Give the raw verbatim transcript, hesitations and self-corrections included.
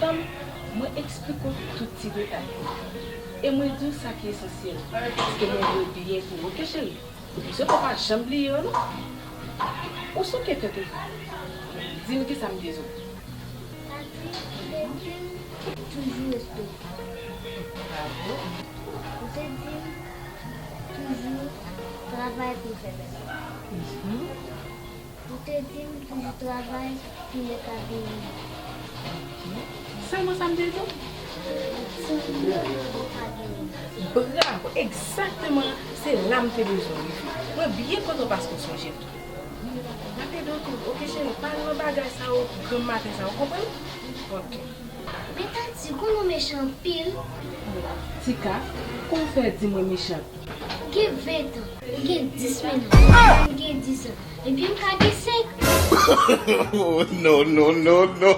Tann, mwen eksplike w tout ti detay. E mwen di w sa ki esansyèl, paske mwen vle byen pou ou, oke, cheri? Misye, fò w pa janm bliye yo, non. Ou sonje kèk jou, di m kisa m te di w. Tati, ou te di m toujou respekte. Bravo. Ou te di m toujou travay pou m fè bèl. Mhm. Ou te di m toujou travay pou m ka vini. Sèlman sa m te di w? Sèlman pou m ka vini. Bravo, egzakteman, se la m te bezwen w rive. Mwen byen kontan paske w sonje m. N ap ede w tou, oke, cheri? Pa nan bagay sa yo, granm maten sa, w konprann? Oke. Men Tati, ou konnen w mechan anpil. Tika, kòman w fè di mwen mechan? Ou gen ven tan, ou gen dis mennaj, ou gen dis an, epi m ka gen senk. Oh, no, no, no, no.